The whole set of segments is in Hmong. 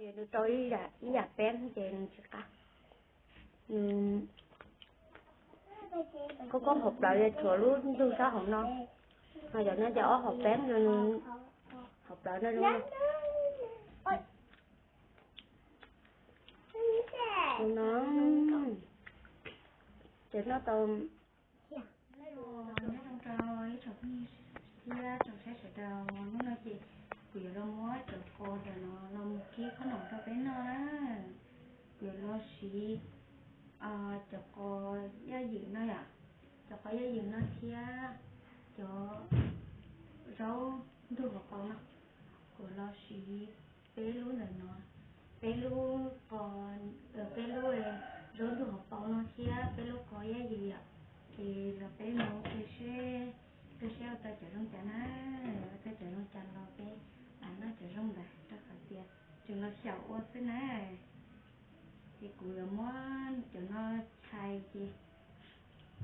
Ces nws rau ib yam peeb ces nws tsis qab. Nws koob koob hauv plawv, tshuav lub ntug sab hauv no, ho yog no ces ob hauv peeb, hauv plawv no zoo no. Ces noj tau. Nyob zoo rau ib tsoom phooj ywg thiab tsoom saib sawv daws, hnub no ces kuv yuav los muab cov qos ntawm no los mus kib qhob noom rau peb noj na. Kuv yuav los siv cov qos yaj ywm no yom, cov qos yaj ywm no thiab cov zaub ntug hauv paus no. Kuv los siv peb lub ntawm no, peb lub qos, peb lub zaub ntug hauv paus no thiab peb lub qos yaj ywm yom. Ces los peb mus ua ke seb, ua seb ua tau cov zoo cas na, ua tau cov zoo cas los peb noj cov zoo ntawd rau qhov tias tseem los xyaum ua xwb na. Ces kuv yuav muab cov no chais ces,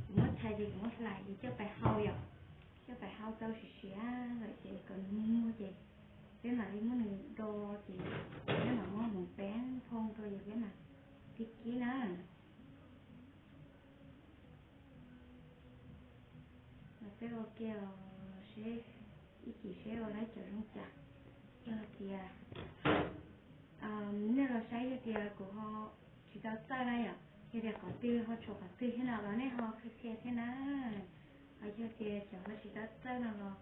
kuv muab chais ces kuv muab hlais ces coj pais hau yom, coj pais hau tau siav siav lawm ces kom nws muag ces peb mam li muab nws do ces peb mam muab hmoov peeb phoo rau ces peb mam li kib na. Los peb ua ke seb, ib chim seb ua tau cov zoo cas. Yog tias nej los saib yog tias kuv ho tsis tau txawj na yom, yog tias qhov twg ho tshuav qhov twg thiab no los nej ho qhia qhia thiab na. Ho yog tias cov ho tsis tau txawj no los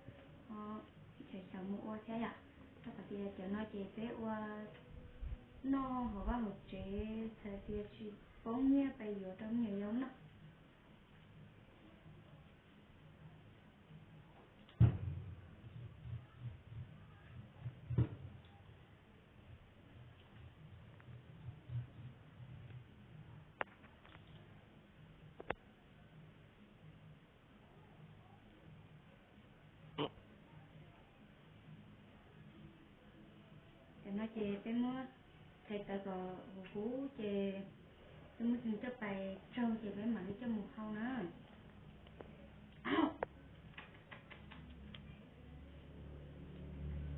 ho xyaum xyaum mus ua thiab yom. Rau qhov tias cov no ces peb ua noj hauv vaj hauv tsev, txawm tias tsis poob nyiaj pais yuav rau me nyuam yaus noj. Cov no ces peb muab thaiv tawv kom huv huv ces peb muab coj pais tsaug ces peb mam li coj mus hau na.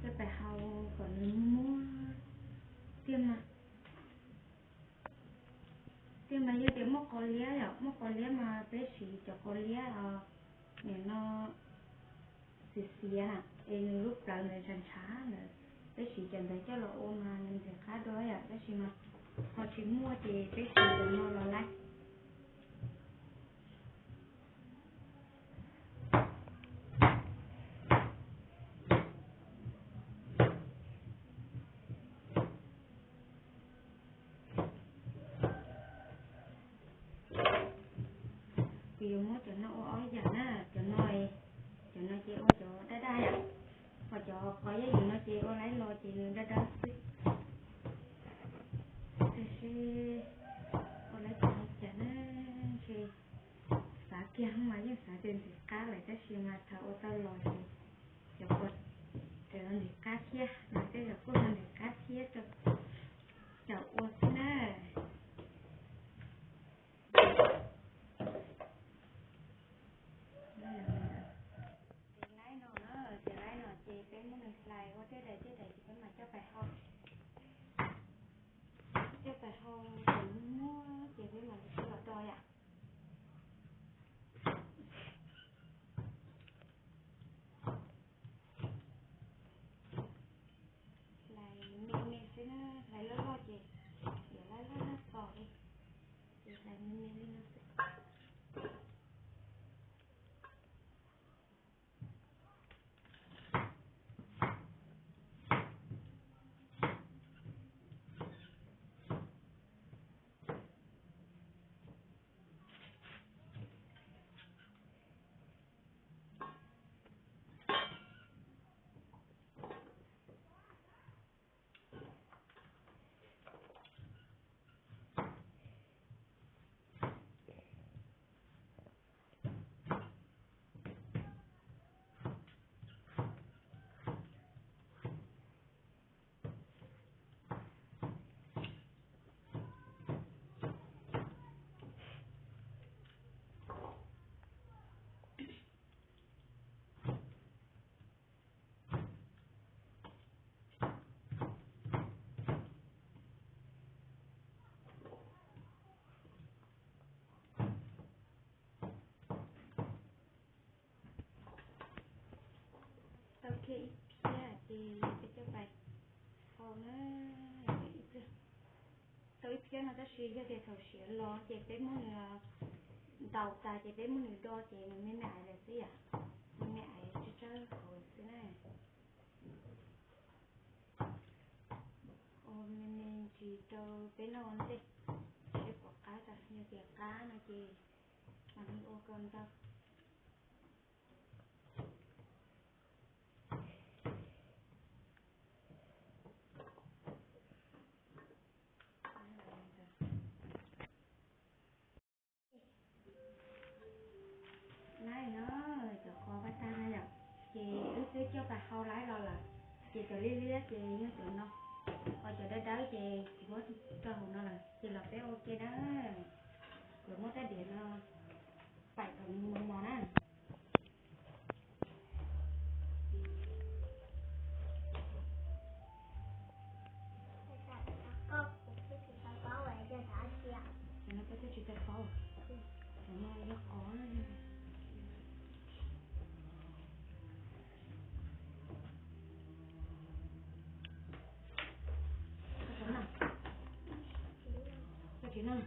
Coj pais hau kom nws muag. Tiag mas, tiag mas yog tias muaj qos liab yom, muaj qos liab mas peb siv cov qos liab os, nim no xiav xiav na, es nws lub plawv ntawd ntshav ntshav ntawd, peb siv cov ntawd coj los ua mas nws ntxim qab dua yom, tab sis mas ho tsis muaj ces peb siv cov no los lawm. Kuv yuav muab cov no ua ob yam na, cov no, cov no ces ua cov daj daj yom, ho cov qos yaj ywm no ces ua laib los ces nws daj daj xwb. Tab sis ua laib cov no cas na, ntshe xav kiag mas yeej xav tias ntxim qab lawm tab sis mas thaum ua tau los ces cov qos tseem ntxim qab thiab, mas tej zaum kuj ho ntxim qab thiab rau cov ua xwb na. Ces laib no, ces laib no ces peb muab nws hlais ua tej daim tej daim ces peb mam coj pais hau. Ib phiab ces peb coj pais hau na, ib pliag, tau ib phiab no tab sis yog tias thaum siav los ces peb muab nws ntaus tas ces peb muab nws do ces nws me me aiv lawm xwb yom, me me aiv tsawg tsawg hauv xwb na. Ua me me ntsis rau peb noj ua ntej, seb puas qab tas, yog tias qab no ces mam li ua kom ntau. Laib no, cov qos pab tag no yom, ces wb twb coj pais hau laib los lawm, ces cov liab liab ces yog cov no, ho cov dawb dawb ces kuv muab rau hauv no lawm, ces los peb ua ke na. Kuv muab rab diav no paim kom nws mos mos na. Cov no peb twb tsis tau faub, cov no yog qos. Koj tsis noj,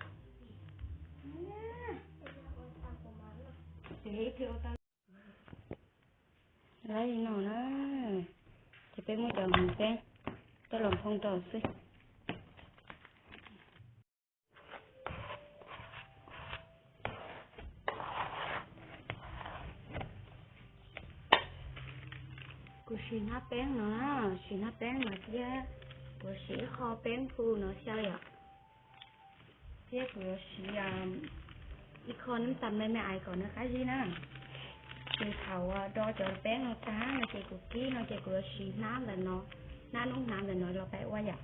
tsev ib pliag ua tau. Laib li no na, ces peb muab cov hmoov peb coj los nphoo rau xwb. Kuv siv hnab peeb no na, siv hnab peeb no thiab kuv siv ib qho peeb phu no xyaw yom. Thiab kuv yuav siv ib qho nab tas me me aiv kom nws qab zib na. Ces thaum do cov peeb no tag no ces kuv kib no ces kuv yuav siv hnab ntawm no, hnab noob hnab ntawm no los pab ua yom.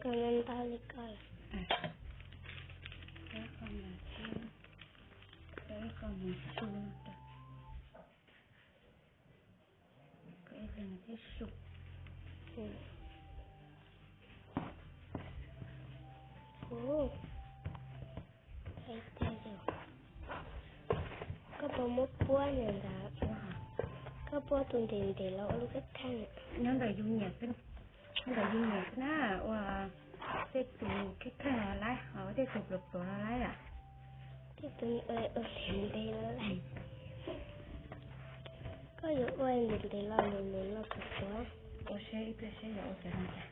Koj ntau li koj lawm. Koj puas muab puab nws ntawd, koj puab tus ntev ntev los ua lub kheej kheej. Nyob ntawm yus nyiam xwb, nyob ntawm yus nyiam xwb na, ua tej tus kheej kheej los laib, ho tej tus pluav pluav los laib yom. Tej tus ua ntev ntev los laib. Koj yuav ua ntev ntev los ntev ntev los pluav pluav. Ua seb ib pliag seb yuav ua cov no cas.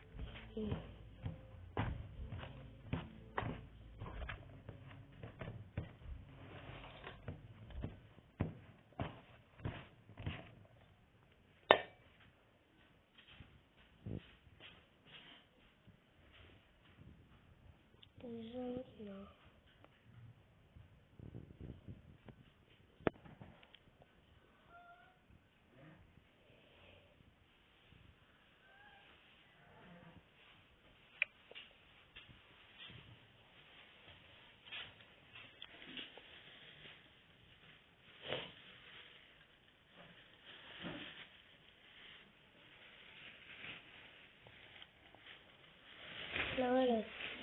Tus zoo li no.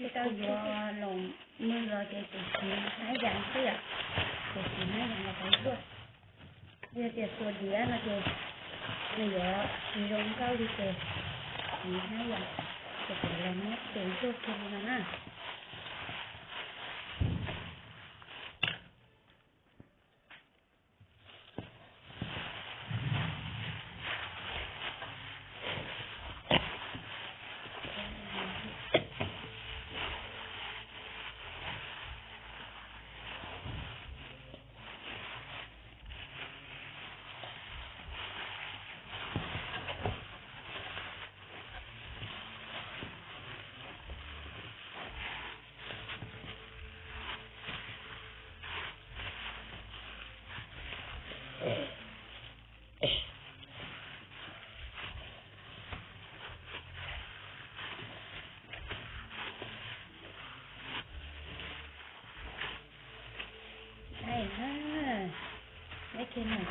Tsis tau yuav los nws los ces kuv siv hnab yas xwb yom, kuv siv hnab yas los pab zuaj. Yog tias xuas diav no ces nws yuav tsis zoo nkauj li ces siv hnab yas, ces kuv los muab tes zuaj kiag li no na.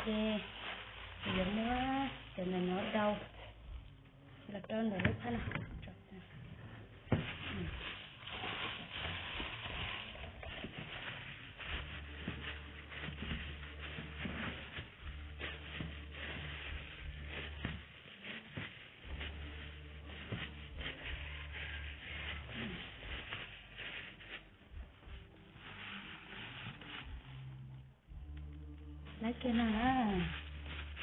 Ces yuav muab cov ntawm no rau los rau ntawm lub phab no. Lawv kiag no na,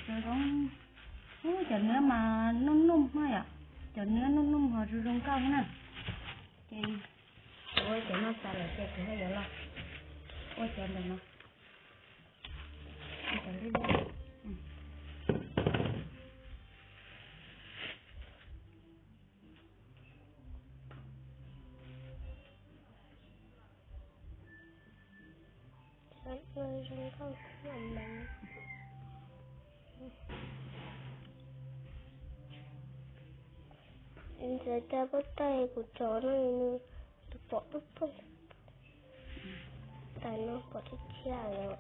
zoo zoo, cov nab mas nuj nuj na yom, cov nab nuj nuj ho zoo zoo nkauj na. Ces ua cov no tas lawm ces kuv ho yuav los ua cov ntawm no. Ntxawm cov pob tawj kuv tso no, nws pom poj poj tas no pom tsis tshia lawm.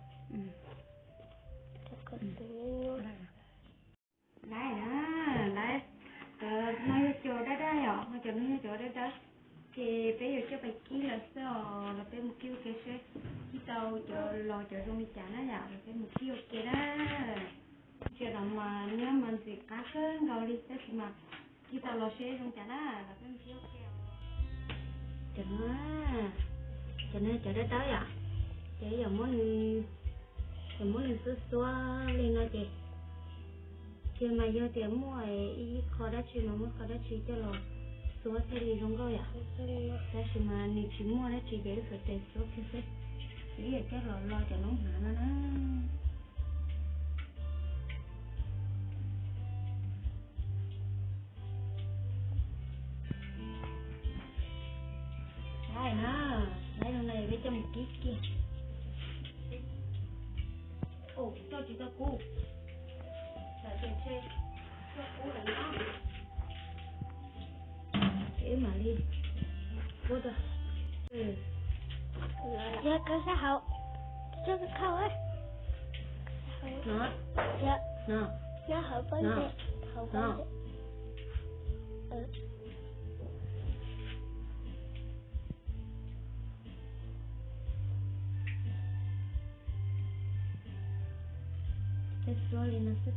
Lawv na, lawv, no yog cov dawb dawb yom, no cov no yog cov dawb dawb. Ces peb yuav coj pais kib lawm xwb os, los peb mus kib ua ke seb kib tau cov los cov zoo li cas na yom, los peb mus kib ua ke na. Ntsia no mas nyob mas ntxim qab kawg nkaus li tab sis mas kib tau los seb zoo cas na, los peb mus kib ua ke. Cov no, cov no cov dawb dawb yom, ces yog muab nws, yog muab nws xuab xuab li no ces, ces mas yog tias muaj ib qho dab tsi mas muab qho dab tsi coj los xuab thiaj li zoo nkauj yom. Tab sis mas nws tsis muaj dab tsi ces wb xuas tes xuab kiag xwb. Ces wb yuav coj los lo cov noob hnav no na. Lawv na, lawv zoo no peb coj mus kib kiag. Ua, tsis tau kub. Lawv tias ntshe tsis tau kub lawm no. Ces wb mam li ua rau. Yog koj sab hauv, koj khau no, no, no, hauv pob ntseg, hauv pob ntseg. Peb xuab li no xwb.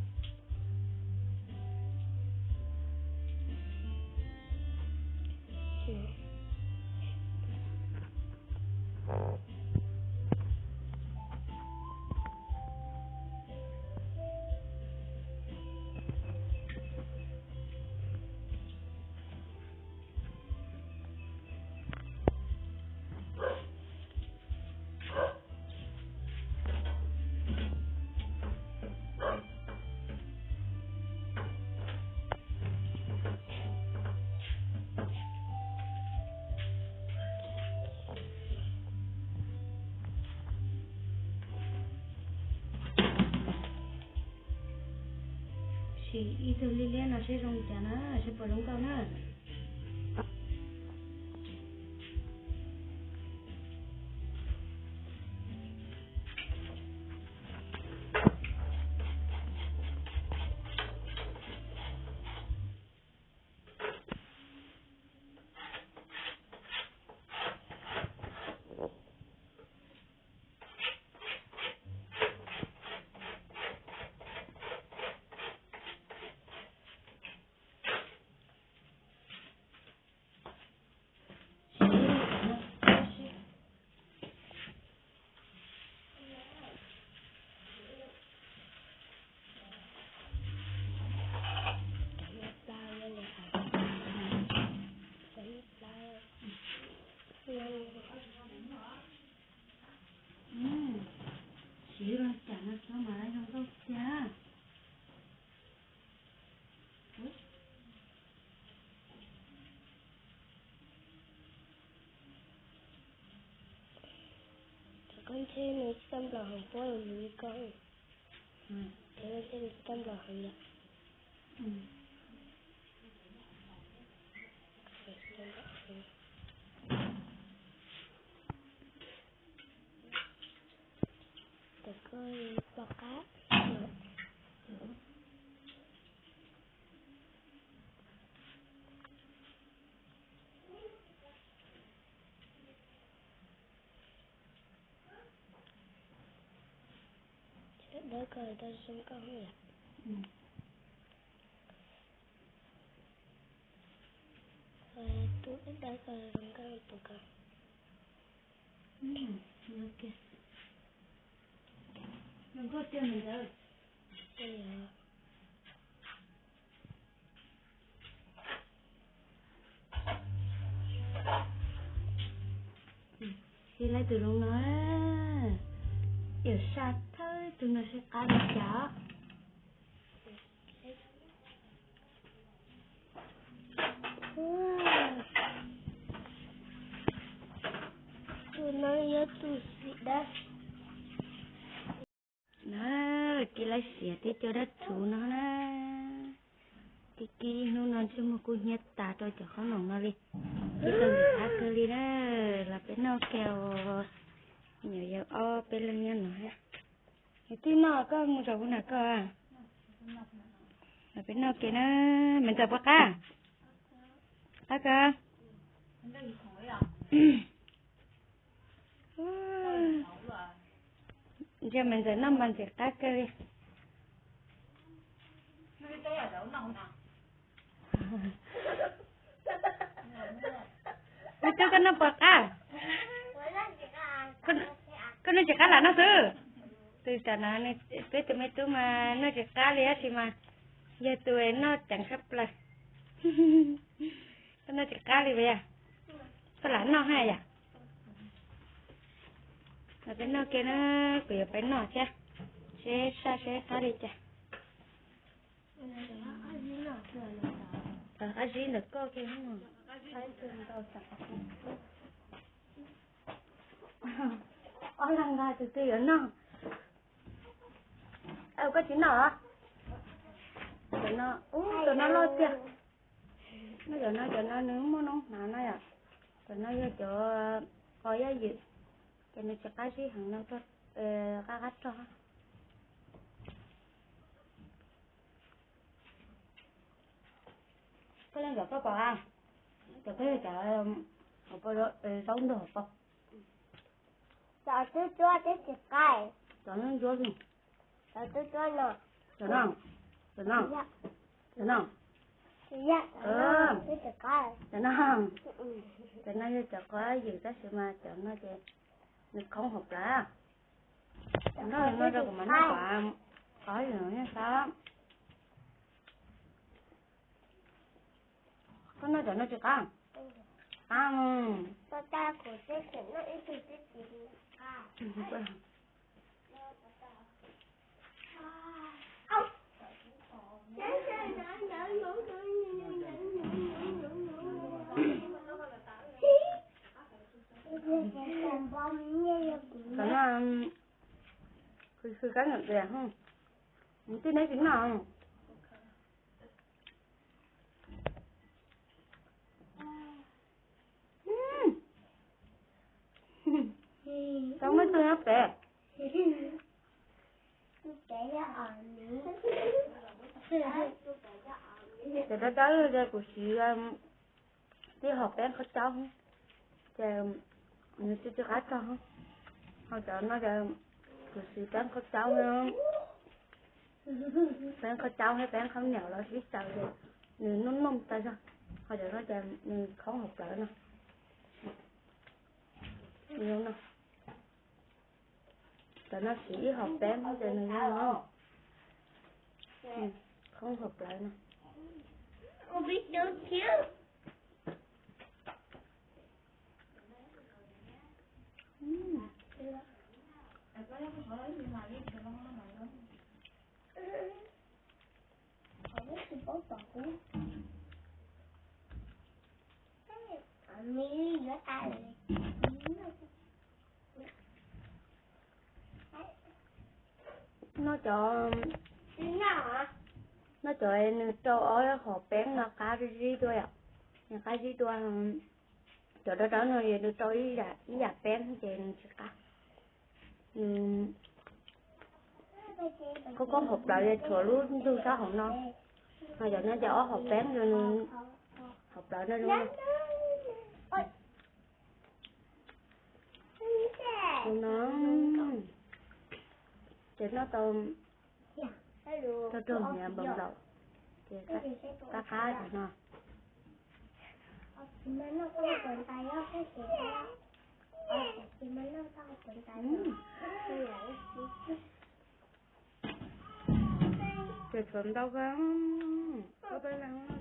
Sim ib tug liab liab no seb zoo li cas na, seb puas zoo nkauj na. Siv los cas no tso mas zoo nkauj tiag. Koj ntshe nws tsis tau nplaum heev puab los yus li koj. Koj ntshe nws tsis tau nplaum heev yom. Tsis tau nplaum heev. Tau koj pom qab. Koj tau zoo nkauj yom. Tus ib dab koj zoo nkauj tus koj. Siv lawv tus zoo no, yawm sab thawj tus no siv qab li cas. Tus no yog tus siv dab. Na, kib lab siav tib co dab rhuv no na. Kib kib hnub no ntsej muag kub hnyiab tas rau cov qhob noom no li. Kib tau ntxim qab kawg li na. Los peb noj kiag os. Nyuam yaus ob peb leeg nyob no. Yus twb noj koj mus zaum ua nam koj. Los peb noj kiag na. Maiv Ntxawm puas qab? Qab kawg. Ntsia Maiv Ntxawm noj mas ntxim qab kawg li. Ub, koj noj puas qab? Koj noj tsis qab lam noj xwb. Tus tam no peb tus me tub mas noj tsis qab li tab sis mas yog tus noj ceev tshaj plaws. Koj noj tsis qab li puas yog? Koj lam noj haj yam. Los peb noj kiag na, kuv yuav peb noj thiab, seb saj seb qab li cas. Qab zib ntawm koj kiag. Ob leeg nqa tus twg yuav noj. Koj tsis noj los? Cov no, ub, cov no loj tiag. Noj cov no, cov no nws muaj noob hnav no yom. Cov no yog cov qos yaj ywm, ces nws tsis qab zib heev no, qab qab rog. Koj leej cov koj pom a, cov koj cov hauv paus, zaub ntug hauv paus. Cov twb cuab twb tsis qab. Cov no ntsuab li. Cov twb cuab no. Cov no, cov no, cov no, cov no, cov no yog cov qos yawm tab sis mas cov no ces nws khoob hauv plawv. Noj no rau kuv mam noj qos, qos yawm no nyob sab. Koj noj cov no tsis qab? Qab. Cov no khwv khwv kab nyuam dias, tij neb tsis noj. Tau muaj tug nyob pem. Cov dawb dawb ces kuv siv tib hom peeb khaub caub, ces nws tsis tsis qab rog. Ho cov no ces kuv siv peeb khaub caub, peeb khaub caub thiab peeb khaub niam los sib xyaw ces nws nuj nuj tas zog. Ho cov no ces nws khoob hauv plawv no. Cov no siv ib hom peeb ces nws zoo no, khoob hauv plawv no. Noj cov, noj cov nws rau ob hom peeb no qab zib dua yom, nws qab zib dua. Cov dawb dawb no nws rau ib yam peeb ces nws tsis qab. Nws khoob khoob hauv plawv, tshuav lub ntug sab hauv no. Ho cov no ces ob hom peeb, hauv plawv no zoo no. Ces noj tau Rau rau nyiav npaum nplaum, ces qab qab no. Ces tshuav ntau kawg, ua peb leeg.